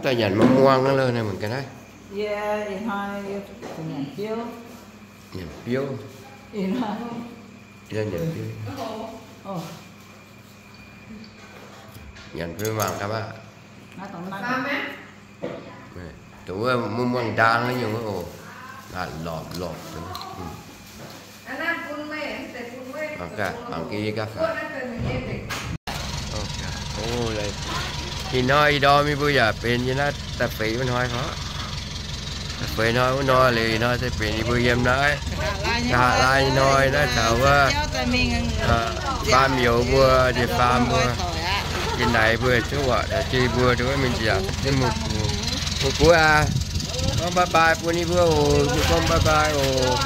Nyanc muangx muangx naaiv, naaiv mangc gaax naaiv. Nyanc biouv. Nyanc biouv. Nyanc biouv mangc gaax maah. Dongh wuov muangx muangx ndaang nyungc wuov oc. Naaiv lorpc lorpc. Mangc gaax, mangc gaax faaux. Ih hnoi ih ndorm yie mbuo yaac benx yie naaiv da'feix wuov hnoi oc. Da'feix hnoi wuov hnoi liuz, ih hnoi se benx yie mbuo yiem naaiv, nqa'haav laai hnoi naaiv caux wuov faam youz mbuo, njiec faam mbuo, njiec naaic mbuo, zuqv waac daaih jiex mbuo, duqv mingh nziaauc jienv mbuo gux. Mbuo gux aac, gorngv bye bye bun yie mbuo oc. Mbuo gorngv bye bye oc.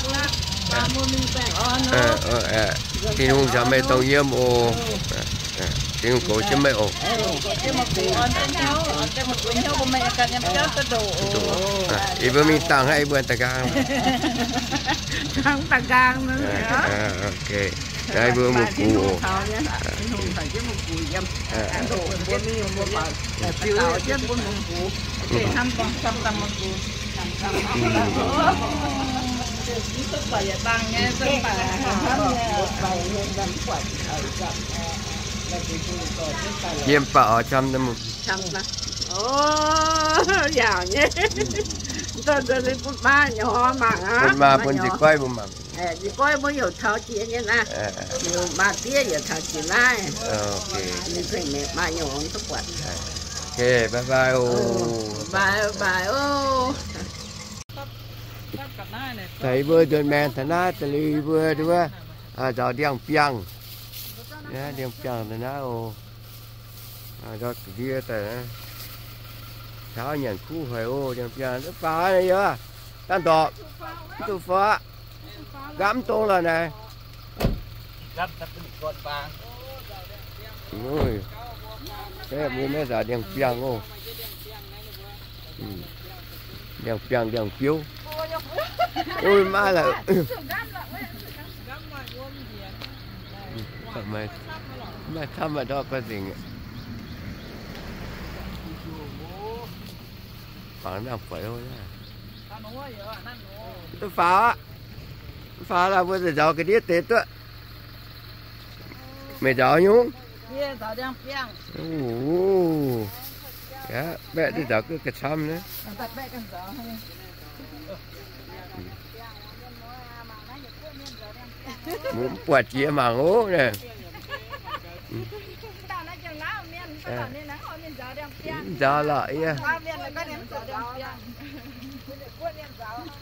Tin-Hungh caux meih dongh yiem oc. Tin-Hungh goux jienv meih oc. Yie mbuo mingh dangh haic, yie mbuo da'nqaang. Naaiv mbuo mbuo gux oc. Yiem baac oix camv. Bun maa bun nzunc goiv mbuo mangc. Nzunc goiv mbuo youc taux jiex nyei naaiv. Youc maa diev youc taux jiex naaiv. Ninh zengc mienh maa nyungc duqv buatc. Bye bye oc. Taux yie mbuo nzuonx maengx taux naaiv daaih liuz, yie mbuo nduov nzaaux ndiangx-biangh. Ndiangx-biangh daaih naaiv oc. Ndie daaih taux nyanc kuv hoic oc. Ndiangx-biangh faaux naaiv yaac dangh ndorpc, mv duqv faaux aqv. Nqamv dongh lorqc naaic. Mbuo naaiv nzaaux ndiangx-biangh oc. Ndiangx-biangh ndiangx-biouv. Maiv maaih camv, maaih ndortv baav nzengc. Mv duqv faaux aqv. Mv faaux lorqc, mbuo nzaaux ga'ndiev deix duqv. Meih nzaaux nyungc? Baeqv duqv nzaaux ga'camv naaiv. Mbuo mv buatc jiex mangc oc. Nzaaux lorqc yie.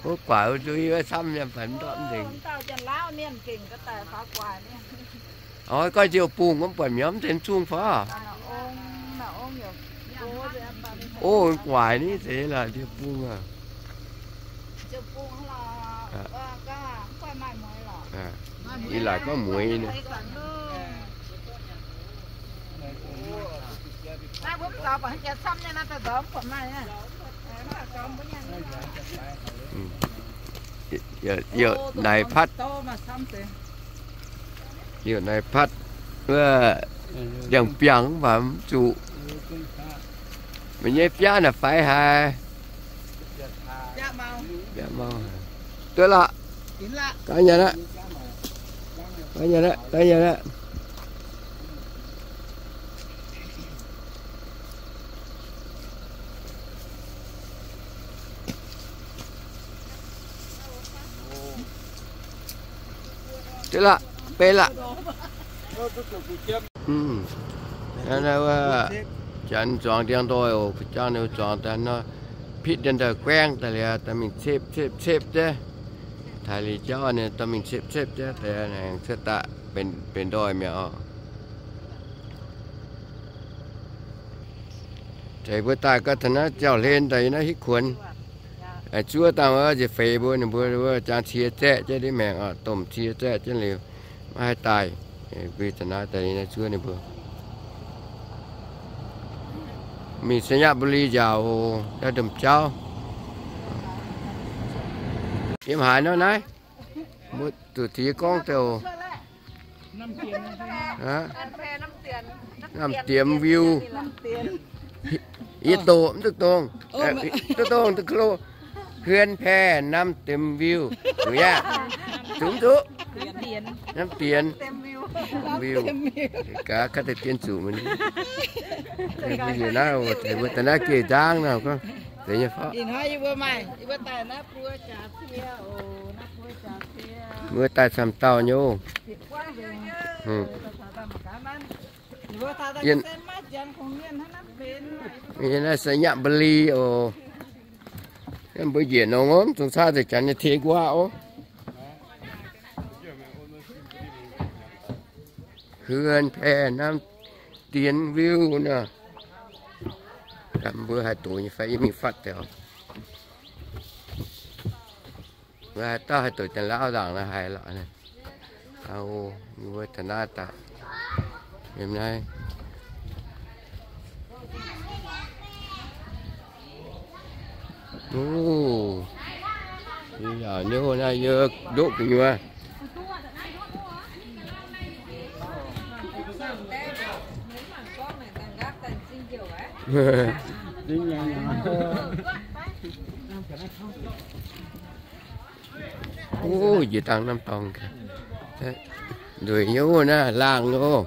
Wuov guaax wuov nzuih wuov camv yiem fai mv ndortv mv nzengc. Oix goiv nziouv bung mv buatc mi'aqv, mv deix zungh fai. Ov, guaax ni deix lorqc nziouv bung aac. Ih laaic gorngv mueiz nor. Youc naaic patv, youc naaic patv wuov ndiangx-biangh mv baac mv zuqc. Meih nyei biaav naaic faix haic. Duqv lorqc. Gaav nyanc aqv. Gaav nyanc aqv. Gaav nyanc aqv. Duqv lorqc, benx lorqc. Naaiv wuov janx zuangx ndiangx-ndoih oc, jangv ninh zuangx daaih nor, pitv dien daaih guaengv daaih liuz, daaih mingh cepv cepv cepv deix. Taaih liuz jauv ninh daaih mingh cepv cepv deix, daaih aengx cuotv daaih benx ndoih mi'aqv oc. Zeiz mbuo daaih gau taux naaiv jauv-hlen daaih yiem naaiv hitv kuonx. Zuov dangh wuov nziex feix mbuo, ninh mbuo wuov jangx cie zaeqv jienv ndiev maengx oc, domh cie zaeqv jienv liuz, maiv haih daaih. Mbuo taux naaiv daaih yiem naaiv zuov ninh mbuo. Mingh Sainyabuli nziaauc oc, naaiv domh jauv. Yiem haaix nor naaiv? Mbuo zuqc tiex gorngv deix oc. Namh Diemx view. Yie doqc mv duqv dongh, duqv dongh duqv klo. Huon paeh namx diemx viu, zuqc yaac, zuqc mv zuqc? Namx dienx viu. Gaax, gaax deix dien zuqc mingh. Mbuo naaiv, mbuo daaih naaiv geh nzangv nor, gorngv deix nyei fauv. Mbuo daaih camv dauh nyei oc. Yie naaiv se nyaqv mba'li oc. Mbuo njiec nongx oc, zungv caav deix janx nyei tei nquaqv oc. Huon paeh namx dienx viu nor. Mbuo haih doqc nyei fai? Yie mingh fatv deix. Mbuo haaix dauh haih doqc Janx-Lauv nzaangc nor haiz lorqc. Mbuo taux naaiv daaih, yiem naaiv. Yaac nyouv naaiv yie ndoqv gu'nyuoz. Ov, njiec dangh norm dorngx. Nzueic nyei oc, naaiv laangh nyei oc.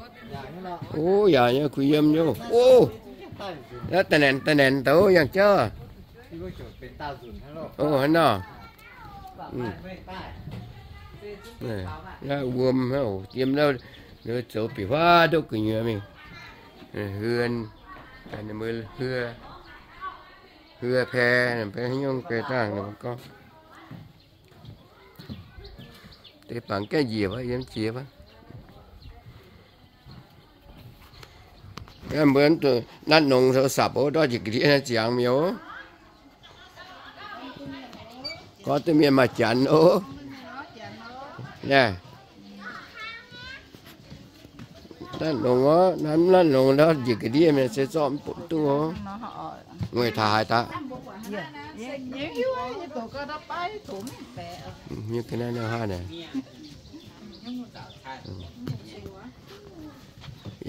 Ov, yaac nyei kuh yiem nyei oc. Ov, naaiv da'naenx da'naenx douz yangh jauv. Ov, hnangv nor. Naaiv wuom hnangv oc, yiem naaiv zoux bieqc huaav ndoqv gu'nyuoz mingh. Huon, huon paeh, gorngv deix bangc gaengh njiec wuov, yiem jiex wuov. Mbuo natv nongx sou sapc oc, ndortv njiec ga'ndiev naaiv ziangx mi'aqv oc. Gorngv duqv mienh maaih janx oc. Naaiv, natv nongx oc, natv nongx ndortv njiec ga'ndiev mienh se zorqv mv baac duqv oc. Ngueic taux haaix daaih?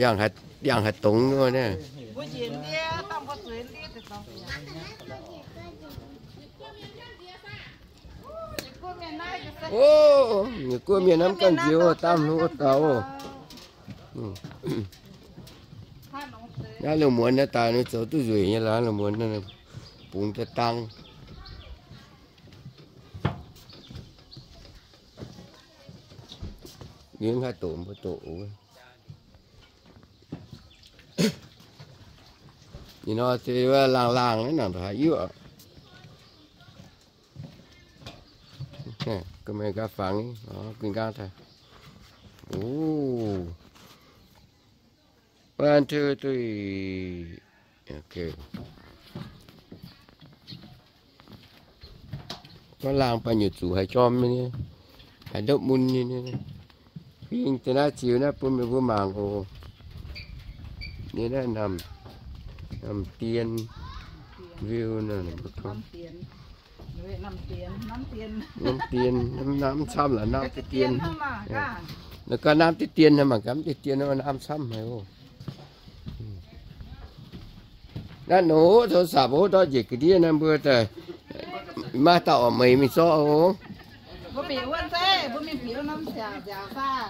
Yangh haaix dongz nor naaiv. Ov, nyiec guoqv mienh hnamv ganh nziex wuov, daamv hlo wuov dauh. Naaiv lungh muonz naaiv daaih ninh zoux duqv nzueic nyei lorqc, lungh muonz naaiv bungx daaih dang. Yie mv haih doqc, mbuo doqc oc. Ih hnoi se wuov laangh laangh naaiv nangc daaih haaix yuoqv. Ga'mei gaax fangx, guinh nqaang daaih. Ov. One, two, three. Ok. Gorngv laangh baac nyutc zuqc haaix jorm nyei, haaix ndopv mun nyei. Fing deix naaiv ziux naaiv bun meih mbuo mangc oc. Nyei naaiv namh, namh dien, view naaiv. Namh dien, namh dien, namv camv laaix namv deix dien. Naaiv gaax namv deix dien, mangc gaax namv deix dien, namv camv haic oc. Naaiv nor, โทรศัพท์ oc, ndortv njiec ga'ndiev naaiv mbuo daaih, maaih dauh orqc meix mingh zorqv oc. Mbuo bieqc wuov se, mbuo mingh bieqc wuov norm nziaauc nziaauc saah?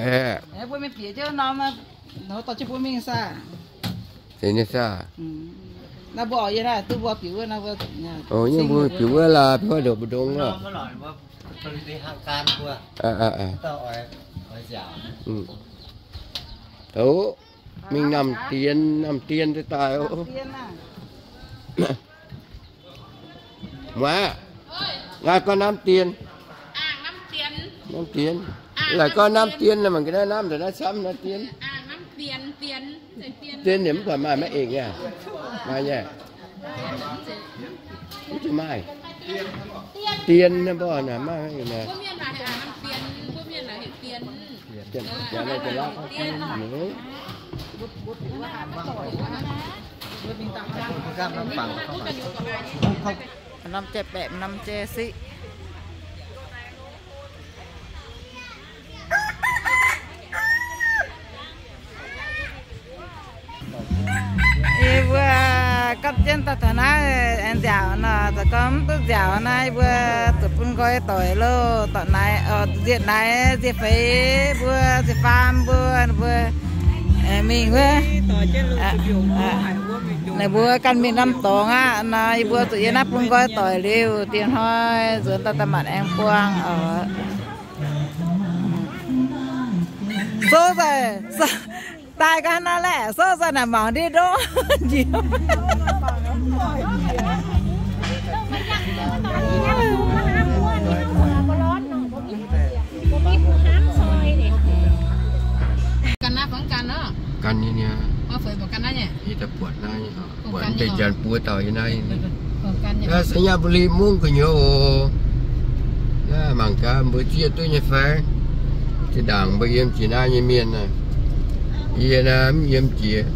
Aeqv, mbuo mingh bieqc jienv norm, dorh jienv mbuo mingh saah? Zeiz nyei saah? Naaiv mbuo oix yie naaiv duqv mbuo bieqc wuov naaiv mbuo, o, yie mbuo bieqc wuov laaix, bieqc wuov ndongc mbu'ndongx oc. Tov mingh namh dien, namh dien daaih daaih oc. Muoz, nqaai gorngv namv dien. Namv dien. Laaix gorngv namv dien, mangc ga'naaiv namv ndongc naaiv camv naaiv dien. Dien ninh mv baac maaih maiv eix aqv. Maaih nyei. Mv zuqc maaih. Dien naaiv mbuo naaic maaih maiv eix naaic. Norm jai baeqc, norm jai siqv. Yie mbuo Jienv daaih taux naaiv aengx nziaauc nor, za'gengh mv duqv nziaauc naaiv, yie mbuo zuqc bun nqoi doic loh, dorc naaiv, nziec naaiv, nziec feix mbuo, nziec faam mbuo, mbuo mingh wuov. Ninh mbuo ganh mingh norm dorngx aqv nor, yie mbuo zuqc yiem naaiv bun nqoi doic liuz, dieh hnoi nzuonx daaih daaih maanc aengx buangh oc. Sou daaih, daaih ga'naaiv laeh, sou daaih naaic mangc ndiev ndorv njiec. Gan naaiv fai gan nor? Gan nyei niaa. Ih daaih buatc naaiv, buatc deix janx buov dauh yiem naaiv. Naaiv ໄຊຍະບູລີ mungv gu'nyuoz oc. Naaiv mangc gaax mbuo zieqv duqv nyei fai? Zinh ndaangc mbuo yiem jiex naaiv nyei mienh naaiv, yie naaiv mv yiem jiex,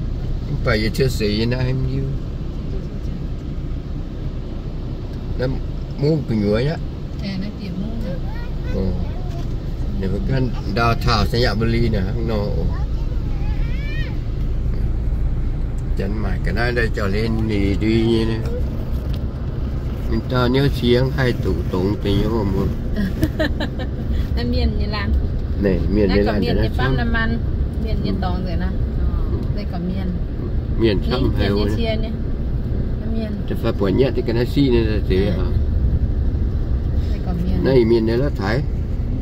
mv baac yie cuotv seix yiem naaiv mv hiuv. Naaiv mungv gu'nyuoz aqv. Ninh mbuo ganh ndau taux ໄຊຍະບູລີ naaic hnangv nor oc. Janx maaic ga'naaiv daaih jauv-hlen nyic ndui nyei. Mienh dauh niouv cingx haih duqv dongz deix nyei wuov mbuo. Naaiv mienh nyei laanh. Naaiv gorqv mienh nyei ปั๊มน้ำมัน, mienh nyei dorngx nzengc naaiv. Naaiv gorqv mienh. Mienh camv haic wuov. Da'fai buatc nyatv deix ga'naaiv siqv nyei deix oc. Naaiv mienh nyei la'taiv.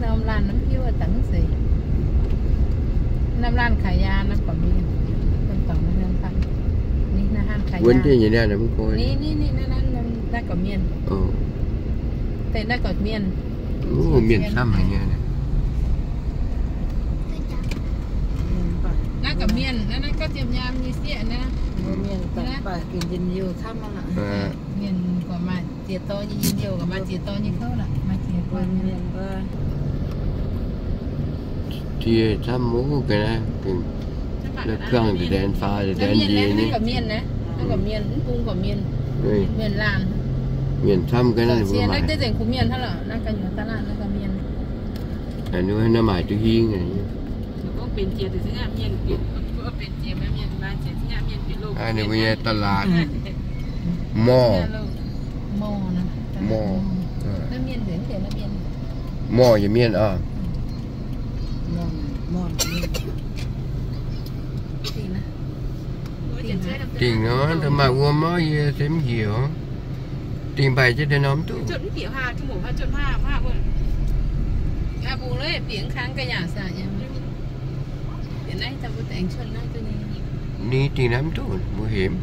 Norm laanh mv hiuv dangx seix. Norm laanh ขายยา naaiv gorqv mienh. Wuonv jienv nyei naaiv mv gorngv. Naaiv gorqv mienh. Deix naaiv gorqv mienh. Mienh camv haic nyei. Naaiv gorqv mienh, naaiv, naaiv gauh ziepc nyaam nyei sieqv naaiv. Mienh daaih baac gengh njien-youh camv aqv. Mienh gorqv maaih ziex dorh nyei njien-youh, gorqv maaih ziex dorh nyei kouv lorqc, maaih ziex dorh mienh. Diex camv mv ga'naaiv, gengh la'kuangh deix ndaen faaux deix ndaen njiec nyei. Naaiv gorqv mienh naaiv, naaiv gorqv mienh, mv bung gorqv mienh. Mienh laanh. Mienh camv ga'naaiv, naaiv deix nzengc kuh mienh hnangv lorqc, naaiv gu'nyuoz da'laatv naaiv gorqv mienh. Naaiv maaic duqv hingh. Ninh mbuo nyei ตลาด morh. Morh. Morh yietc mienh oc. Dingh nor, maaih wuom orv, yie se mv njiec oc. Dingh mbaih jienv deix norm duqv. Ninh dingh naaiv mv duqv, mbuo hemx.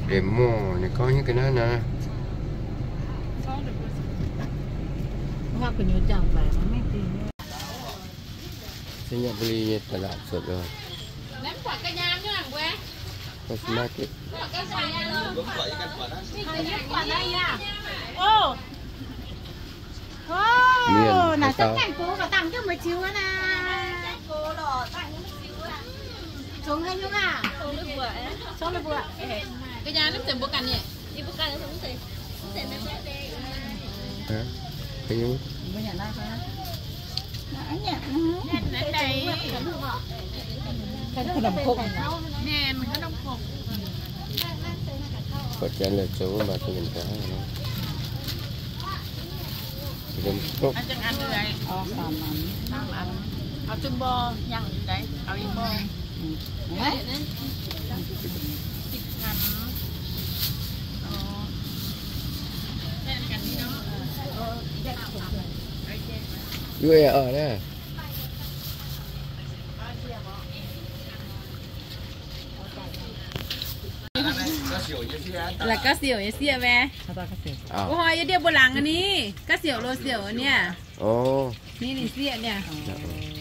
Deix morh ninh gorngv nyei ga'naaiv naaiv. ไชยบุรี nyei ตลาดสด oc. First Market. Mienh, naaic zungv gaengh gox baac dangh jienv mueiz ziux aqv naaic. Kuv janx la'zoux mv baac duqv mienh gaax. Yie oc naaiv. La'gauv siouc nyei sieqv maiv? Wuov hnoi yie ndiev mbuo laangz aqv ni, gauv siouc loz siouc niaa. Ninh, ninh sieqv niaa.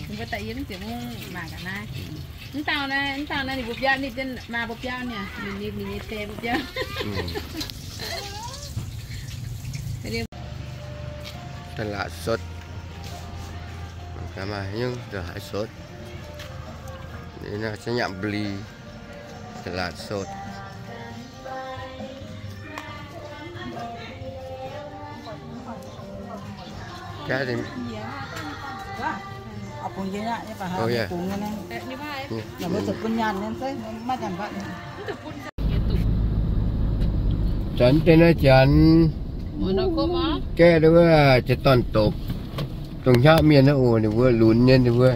Ninh mbuo daaih yie mv ziepc mungv mangc gaax naaiv. Mv dauh naaiv, mv dauh naaiv ninh mbuo biauv, ninh maah mbuo biauv niaa, ninh, ninh nyei die mbuo biauv. ตลาดสด maaih nyungc ตลาดสด นี่นะ ไชยบุรี ตลาดสด Cá thì... Ov, bungx yie aqv, yie baac haiz bungx nyei naaiv. Mbuo zuqc bun nyaanh nyei se, maiv janx mbatv. Zanc deix naaiv janx gaeqv wuov, jiex dorn-dopc, dongh hnyapv mienh naaiv oc, ninh mbuo lunx nyei, ninh mbuo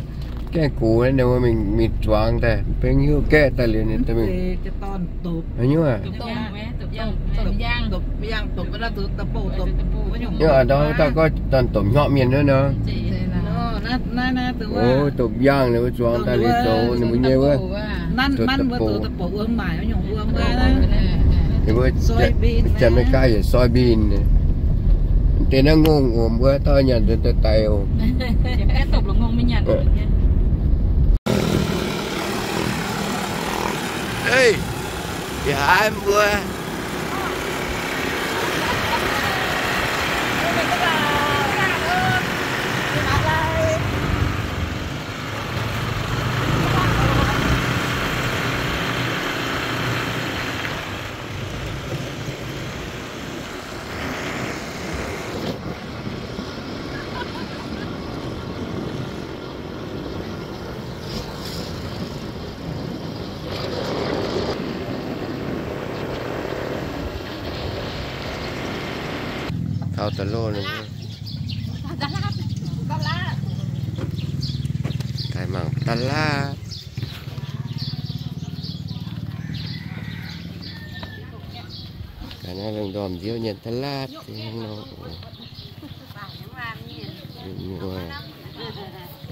gaengh gox, ninh mbuo mingh zuangx daaih, bengx hiuv gaeqv daaih liuz ninh mingh. Aa, ndau dauh gorngv dorn-dopc hnyapv mienh wuov nor. Dopc yaangh ninh mbuo zuangx daaih liuz zoux ninh mbuo nyei wuov. Ninh mbuo Janx-Meigaa yietc soybean. Deix naaiv ngongh oc, mbuo dauh nyanc deix daaih oc. Yaac haiz mbuo Taux da'lov ninh, daaih mangc ตลาด. Ga'naaiv lungh ndorm nziouv nyei ตลาด nor.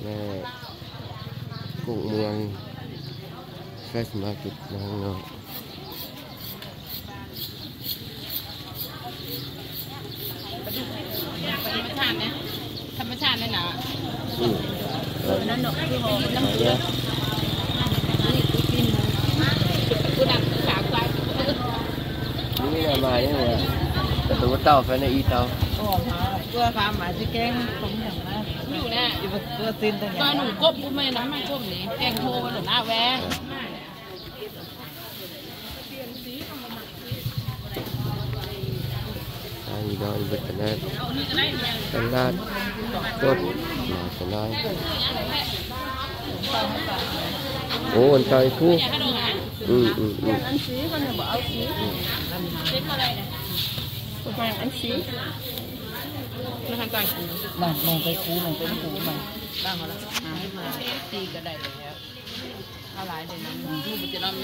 Naaiv Gokc Muang Fresh Market hnangv nor. ธรรมชาติเลยนะ อืม เออ นั่นเนาะ นี่ไง มาเนี่ย ประตูเต้า ไฟในอีเตา ตัวฟ้าหมาจะแกล้งผมอย่างนั้น อยู่นะ อยู่ตัวซินตัวใหญ่ ตอนหนุ่มกบกูไม่นะ ไม่กบนี่ แกล้งโทรหน่อยนะแวะ Aa, ih ndorm mbuo ga'naaiv ตลาดสด naaic ga'naaiv. Ov, wuov dauh i kuv. Mm, mm, mm.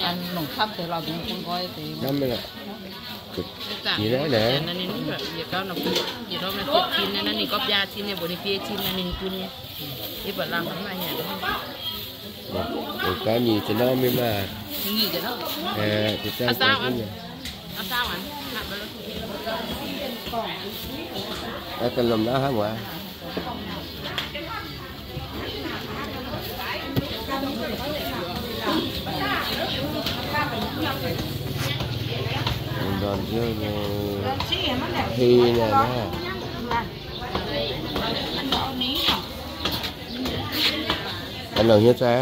An nongc camv deix lauh deix bun nqoi deix. Camv nyei lorqc. Jiex naaiv naaic. Ninh gorngv biaa cin nyei, mbuox ninh biaa cin nyei, ninh bun nyei. Yie buatc lamh mv maaih nyanc. Dongh gaax nyic ziepc norm nyei maah. Da'lomh naaiv hnangv muoz. Ndorm nziouv nyei, hei nyei naaiv. Aa, longc hnyouv zai.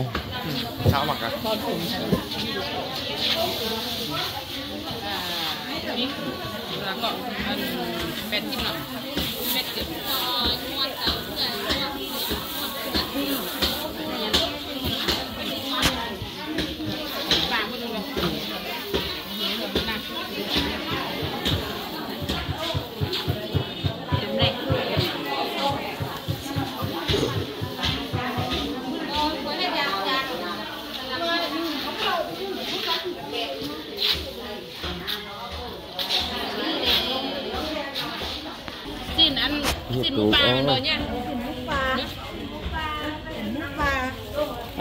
Zinh an, zinh mbuo baac nor nyei.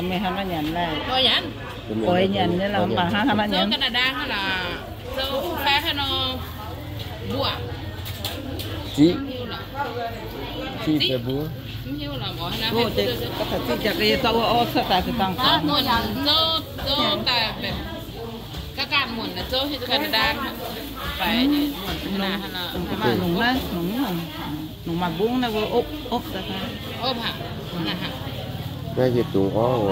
Mbuo hnangv naaiv nyanc laeh. Oix nyanc nyei lorqc, mv baac hnangv haaix nor nyanc? Zouv Canada hnangv lorqc, zouv fai hnangv nor mbuo. Ziqv, ziqv fai mbuo? Mv hiuv lorqc, mbuo hnangv. Zouv, zouv daaih, zouv daaih กล้ากล้าหมุนนะ โจ้ ที่ แคนาดา ไปเนี่ย หมุนขนาดนั้นน่ะ nongc maaih mbungv naaiv mbuo opv, opv daaih. Opv haic. Naaiv hieh dungz orv oc.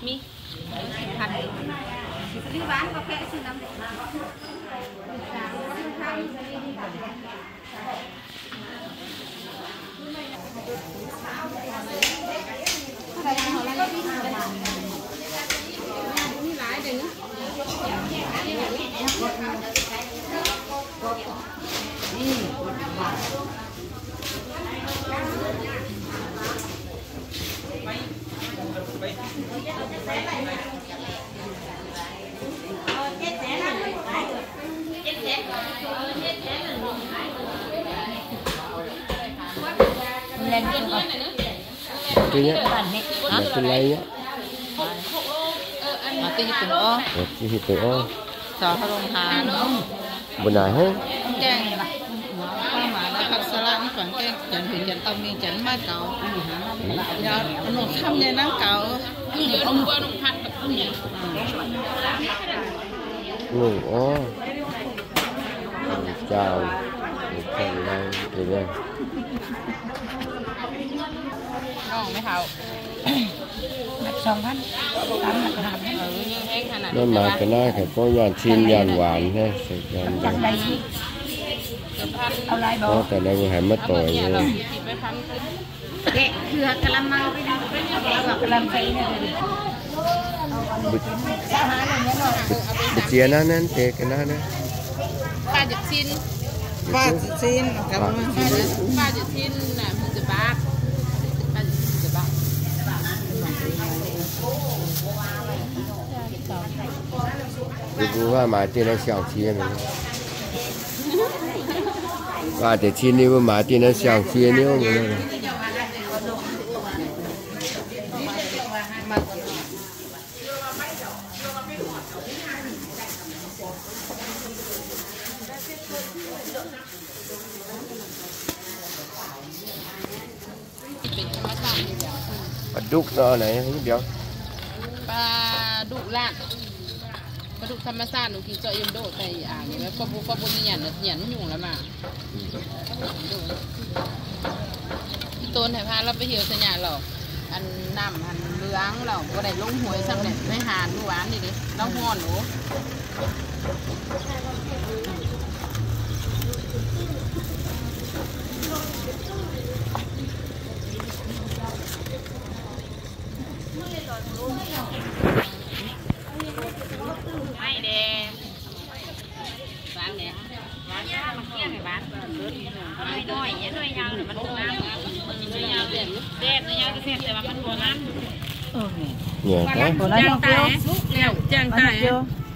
Mingh. Mv hiuv duqv nyei. Mv hiuv duqv nyei. Mv hiuv duqv nyei. Mbuo naaic hnangv. Ngongh orv. Jaa, jaa lai, naaiv maaiz ga'naaiv haic, gorngv nyaanh cin nyaanh waanc hnangv, se gan gorngv daaih naaiv mbuo haiz maiv doic nyei. Mbu'ziex naaiv, naaiv deix ga'naaiv naaiv. Faah ziepc cin. Faah ziepc cin. Faah ziepc cin, faah ziepc cin, faah ziepc cin. Ninh mbuo maaiz dieh naaiv siang-cie. Faah ziepc cin ninh mbuo maaiz dieh naaiv siang-cie niouv. Pa'ndukv nor naaic mbiauz. Pa'ndukv laanh. Pa'ndukv ธรรมชาติ ninh ging zorqv yiem ndoqv daaih aqc. Ninh mbuo, gorngv mbuo nyanc, nyanc mv nyungc la'maah. Mv don haic, hnangv lorqc, mv heuc se nyanc lorqc. A'namc a'lungh lorqc, mbuo daaih longc hueix camv naaic, maiv haanz, mv waanz ninh, ninh lorngx hmuangx oc.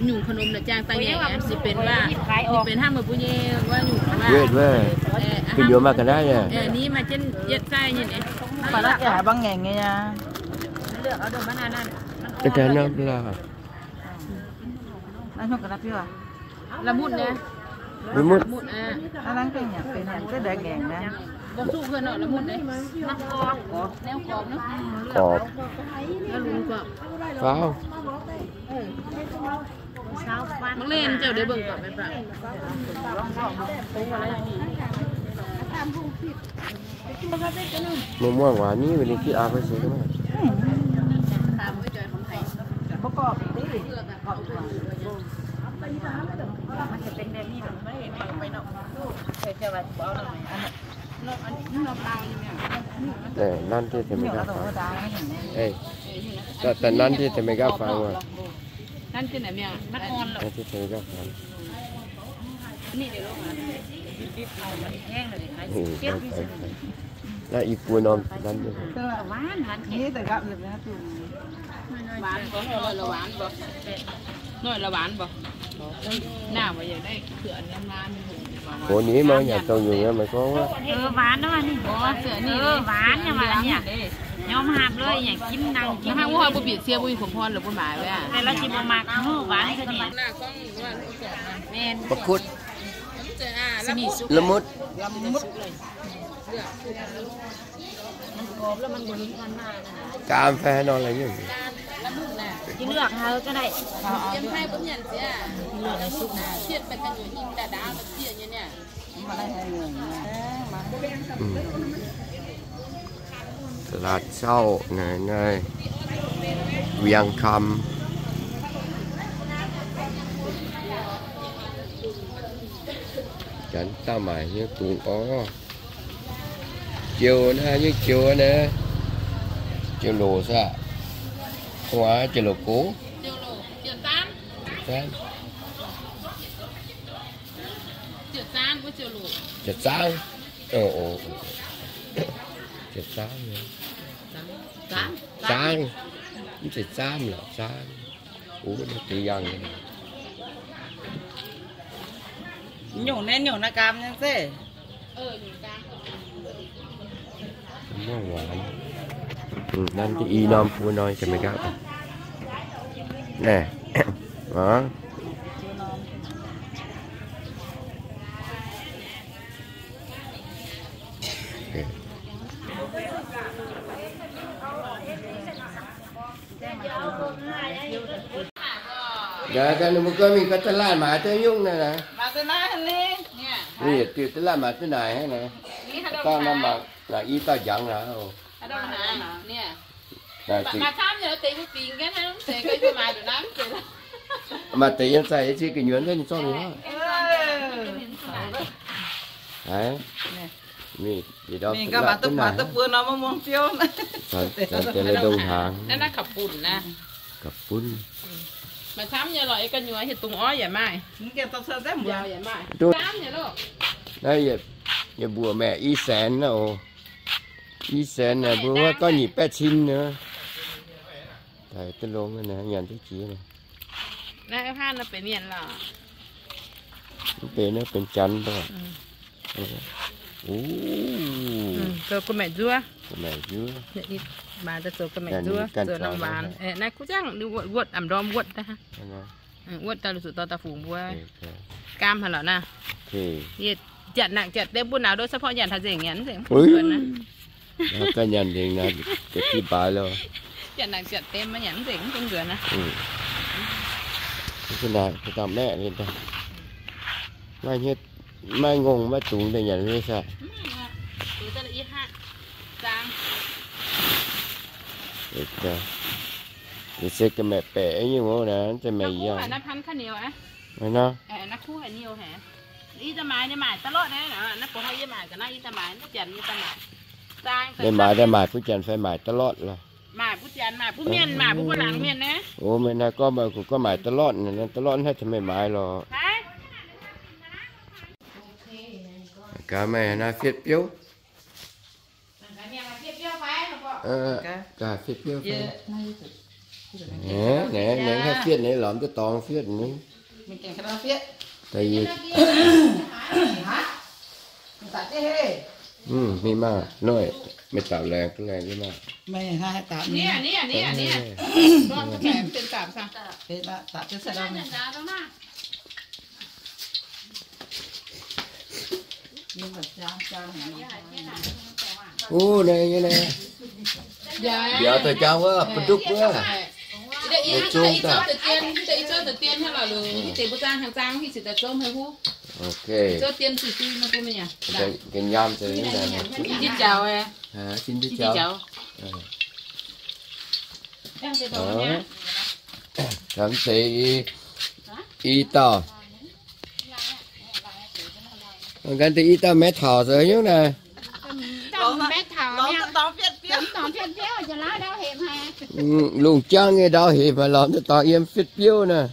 Nyungc ขนม naaic jangx daaih nyei, se benx waac, se benx hnangv meih mbuo nyei wuov nyungc waac. Yietc wuov, benx yuoz maaih ga'naaiv nyei. Ni maaih jienv yietc zaih nyei. Lamutv nyei. Lamutv. Gorpc. Faaux. Mangc len ziouc ndeic mbuo gorpc. Mv muangx waac ni, ninh gitv aqv se. Nanv dieh da'meix gaav faang wuov. Naaiv ih buo norm nanv. Gox nix maiv nyanc dongh nyungc, meih gorngv wuov. Waanc nyei, waanc nyei. Norm hapv loh, yaac ginv nangh ginv. Mbuo bieqc cie mbuo i kuv porn la'buo maaiz wuov. Ma'kutv. Lamutv. Gaam fai haaix nor la'nyungc. Laatc cauv naaiv, naaiv Vieng Kam, janx daaih maaic nyei dungz orv. Joux naaiv nyei joux naaiv, joux loc saah? Huaax joux loc gox. Jaav zaangv. Jaav zaangv. Zaangv. Mv zeiz zaamv lorqc, zaangv. Ov, naaiv deix yangh nyei. Nyungc naaiv, nyungc naaiv gaam nyei zeiz. Mv muangx waanc. Nanv i norm buo norm jiex maiv gaatv. Naaiv. Ninh mbuo gorngv mingh gorngv ตลาด maaiz duqv nyungc naaiv naaic. Mingh yietc diuh ตลาด maaiz duqv naaic hnangv naaic. Dauh naaiv mangc naaic i dauh njangc naaic. Maaih deix yiem zaih yie ziex gu'nyuoz naaiv ninh zorqv mingh hnangv. Mingh gaax, maaih duqv buo norm maiv muangx biouv. Zanc deix la'ndongh hnaangx. Naaiv naaiv kaux-bunv naaiv. Kaux-bunv. Maaih camv nyei lorqc, gu'nyuoz hieh dungz orv yaac maaih. Naaiv yie mbuoqc maengc i saenx naaiv oc. I saenx naaic mbuo gorngv nyic baeqv cin nor. Daaih duqv longx nyanc duqv jiex. Naaiv benx mienh lorqc. Mv benx naaiv benx janx mbuo. Zoux ga'maeqc nzuov. Ga'maeqc nzuov. Maaih deix zoux ga'maeqc nzuov, zoux norm waanc. Naaiv kuv jangv wuotv, amv ndorm wuotv daaih. Wuotv daaih zuqc dorh daaih fungx mbuo. Gaam haic lorqc naaiv. Yie janx nangc janx deix mbuo nauz ndo เฉพาะ nyanc haaix nzengc nyanc mv nzengc mv bun nzuonx naaiv. Ganh nyanc nzengc naaiv, ga'diqv baaix loh. Janx nangc janx deix maiv nyanc mv nzengc mv bun nzuonx naaiv. Mv baac maeqv liuz daaih, maiv hietv, maiv ngongh maiv dungx daaih nyanc mv saah. Liuz se ga'maeqc baeqc nyungc wuov naaiv, mv zeiz maengc yangh. Naaiv maaih daaih maaic bun janx fai maaic ตลาด lorqc. Maaic bun janx, maaic bun mienh, maaic bun mbuo laangz mienh naaiv. Ov, meih naaiv gorngv meih kuv gorngv maaic ตลาด naaic, ตลาด naaiv tengx meih maaiz lorqc. Gaax meih naaiv fietv biouv. Gaax fietv biouv fai? Naaiv fietv naaiv lorz duqv dorngx fietv naaiv. Mingh maah, noic, meih dapc laengz duqv laengz duqv maah. Ov, naaiv nyei naaiv. Mbiauz daaih jangv wuov, ba'ndupv wuov. Ok. Ga'nyaam za'gengh naaiv. Sin jiu jaux. Camv deix i dauh. Ganh deix i dauh maiv taux zoux nyungc naaiv. Lungh jangv nyei ndau hepc haic, lorz duqv dorngx yiem fietv biouv naaiv.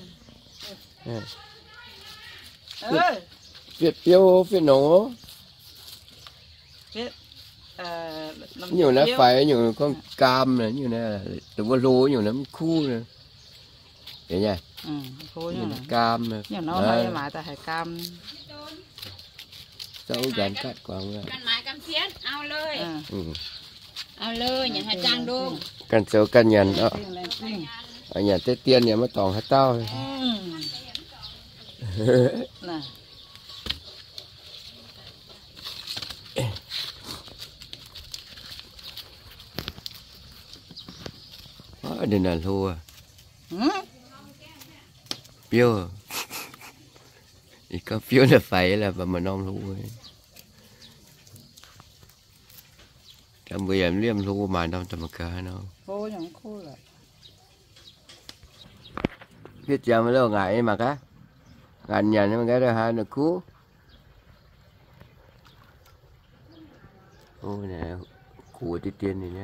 Fietv biouv, fietv nongx. Nyungc naaiv faix nyungc gorngv gaam, nyungc naaiv dongh wuov hlo nyungc naaiv mv kuv. Gaam. Ganh zoux ganh nyanc oc. Nyanc deix dien yaac maiv dorngx haaix dauh. Ninh naaiv hlo. Biouv. Ih gorngv biouv naaiv faix lorqc, mv baac maaih norm hlo. Mbuo yaac liemh hlo maaih norm da'ma'gaax nor. Hietv ziangx maiv loh ngaaic mangc gaax. Ngaanc nyanc mangc gaax, haaix ninh kuv. Gox deix dien ninh,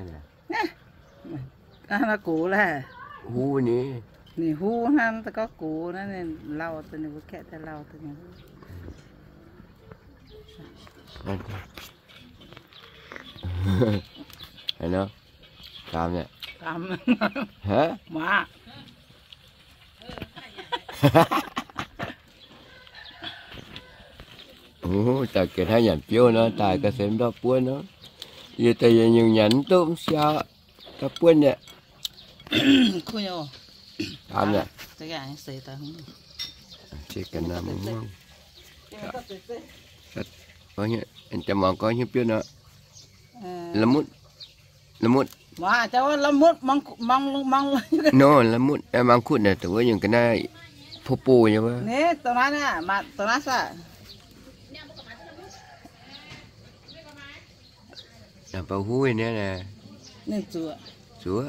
gox laic, huv ninh, ninh huv hnangv, gorngv gox naaiv ninh lauh daaih, ninh mbuo kaeqv daaih lauh daaih. Haaix nor? Gaam nyei? Gaam. Haaix? Maaz. Daaih gengh hnangv nyanc biouv nor, daaih ga'sie ndortv buonv nor. Yie daaih yie nyungc nyanc mv duqv mv siau, ndortv buonv nyei. Gaam nyei. Muangx gorngv hnyouv biouv nor. Lamutv. Lamutv. Nor, lamutv, mangkutv naaic, dongh wuov nyungc ga'naaiv, popo nyei wuov. Ninh baac huv nyei naaiv. Zuoqv.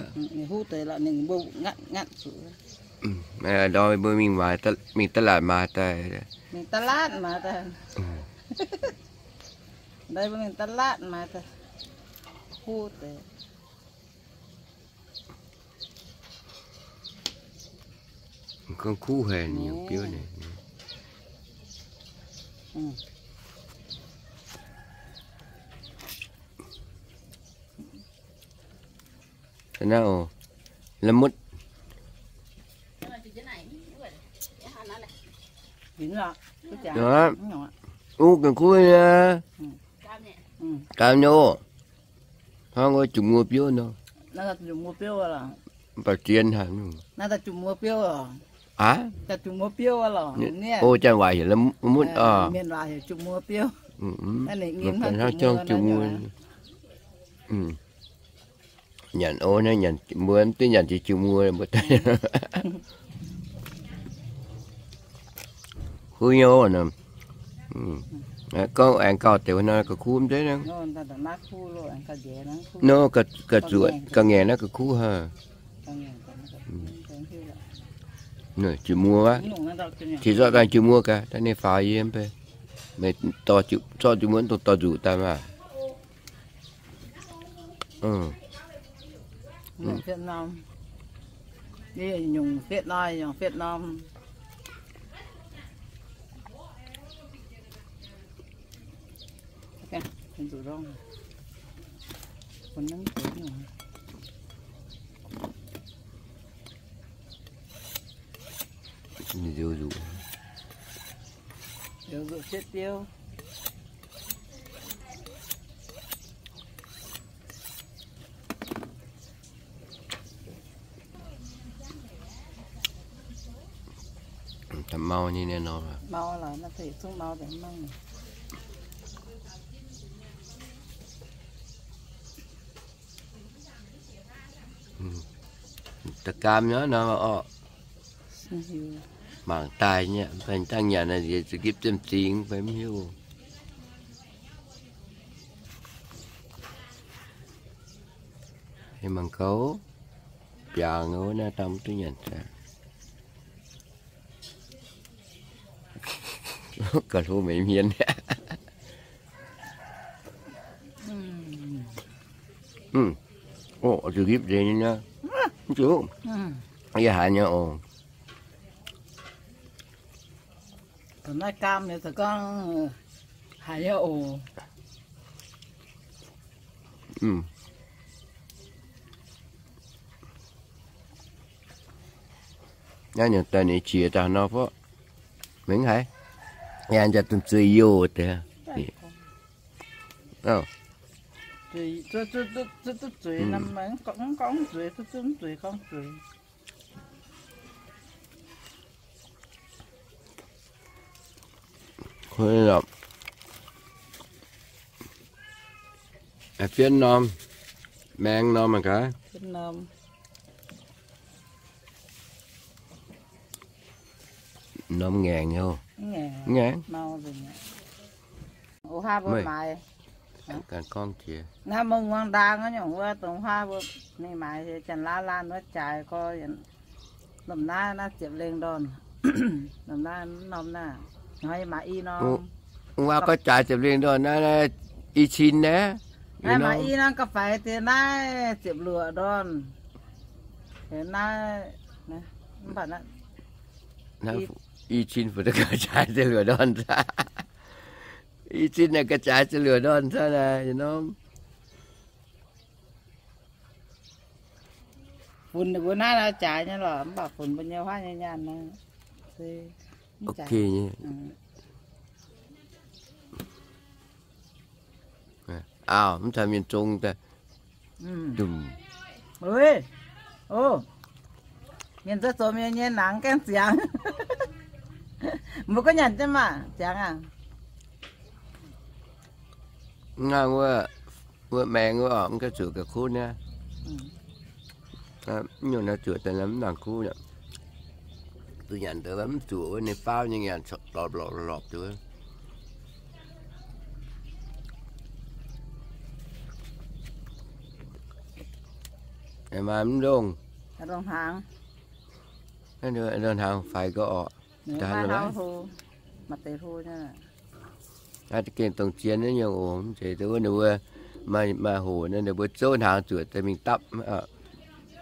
Ndorm mbuo mingh maaiz, mingh da'laatc maaiz daaih. Mbuo mingh da'laatc maaiz daaih, huv deix. Gorngv kuv haic nyungc biouv naaic. Naaiv oc, lamutv. Uv gengh kuv nyei. Gaam nyei oc. Hnangv wuov jumz muoz biouv nor. Mv baac zien haic. Aav, o, janx waac heuc lamutv oc. Hnangv jung jumz muoz. Nyanc o, naaiv nyanc mbuo mv duqv nyanc jiex jumz muoz mbuo. Kuv nyei oc. Gorngv aengx gauh deix nor ga'kuv mv zeiz nor. Nor ga'zuoqc ga'ngaengc naaiv ga'kuv haic. Jiex muoz wuov, qiex zorqv dangh jiex muoz gaax, daaih ninh faaux yie mv bei. Meih dorh, zorqv jiex muoz dongh dorh nzuqc daaih maah. Nyungc fietv norm. Nyungc fietv nor, nyungc fietv norm. Nziouv nzuqc. Nziouv nzuqc cietv diouv. Da'mau nyei nor. Mau lorqc, naaiv deix zungv mau deix mangc. Da'gaam nyei nor orqc. Mangc daaih nyei, mv baac dangh nyanc naaic nziex za'gipv ziemh zingx, mv baac mv hiuv. Mangc gaax, biangh wuov naaiv dangh mv duqv nyanc daaih. Gauh hlo meix hmien. Oc, za'gipv nzengc nyei. Mv zuqc. Yie haiz nyei oc. Naaiv gaam nyei za'gengh haiz nyei oc. Naaiv nyungc daaih ninh qiex daaih nor fov. Mengh haiz. Yaac nzauh dongh zueiz youh deix. Zueiz, zueiz, zueiz, zueiz, zueiz, zueiz, gorngv zueiz, zueiz, zueiz, gorngv zueiz. Fienv norm, maeng norm gaax. Norm ngaengc nyei. Ngaengc. O, haa mbuo maaiz. Naaiv mbuo muangx ndaang nyungc wuov dongh haa mbuo mingh maaiz janx-laauv laanh wuov jaaix gorx, lomh naaiv naaiv ziepc lengh ndorn. Lomh naaiv norm naaiv, hnoi maaiz i norm. Wuov gorx jaaix ziepc lengh ndorn naaiv, i cin naaiv. Naaiv maaiz i norm ga'faix deix naaiv ziepc luoqc ndorn. Naaiv, mv baac naaiv i cin fu'jueiv gauh jaaix ziepc luoqc ndorn. I zinh naaic ga'jaaix ziepc luoqc ndorn caux naaic yietc norm. Funx mbuo naaiv nor jaaix nyei lorqc, mv baac funx mbuo nyei huaav nyei nyaanh nor. Ok nyei. Auv, mv taux mienh zong daaih. Mienh zoux zoux mienh nyei nangx gaengh ziangx. Mbuo guov nyanc jienv maah, ziangx aqv. Nangh wuov, wuov maengx wuov oc, mv ganh zuoqc ga'kuv niaa. Mv nyungc naaiv zuoqc daaih mv nangc kuv. Duqv nyanc deix mv zuoqc wuov, ninh faauv nyei nyanc lorpc lorpc lorpc duqv. Maaih mv longh. Longh hnaangx faix gau orqc. Naaiv za'gengh dongh zien naaiv nyungc oc. Mv zeiz wuov ninh mbuo maaih hoc naaiv ninh mbuo zouv hnaangx zuoqc daaih mingh dapv.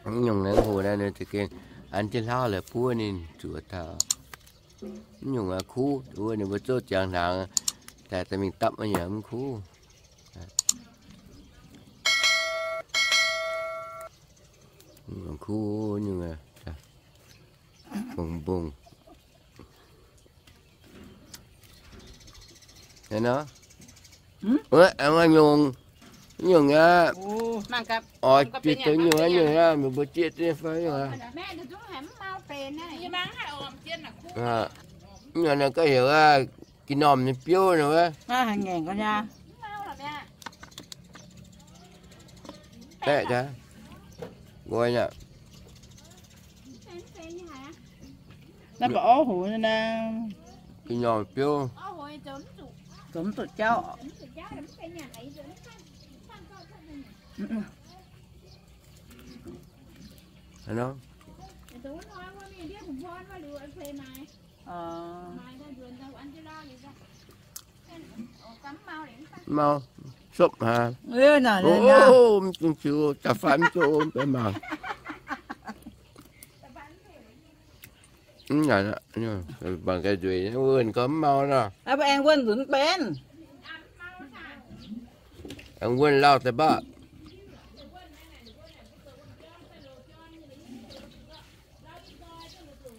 Mv nyungc naaiv hoc naaiv ninh za'gengh an jienv hlauv la'buov ninh zuoqc taux. Mv nyungc kuv, wuov ninh mbuo zouv ziangx hnaangx daaih, daaih mingh dapv maiv yaac mv kuv. Kuv nyungc, mbong mbong. Nor, nyungc, nyungc aqv. Oix zieqc deix nyungc aqv, nyungc aqv, meih mbuo zieqc deix fai nyungc aqv. Nyungc naaiv ga'heuc aqv, ga'normh nyei biouv nor wuov. Baeqv gaax, nqoi aqv. Naaiv baac orv hoz naaiv. Ga'normh biouv. Zoux mv zuqc jauv. Mau, sopv haic. Mv zuqc, da'faanh mv zuqc, mv benx mangc. Mv nyanc aqv, mangc ga'nzueic, wuonh gorngv mv mau nor. Mbuo aengx wuonh nzunc mv benx. Aengx wuonh lauh deix mbac.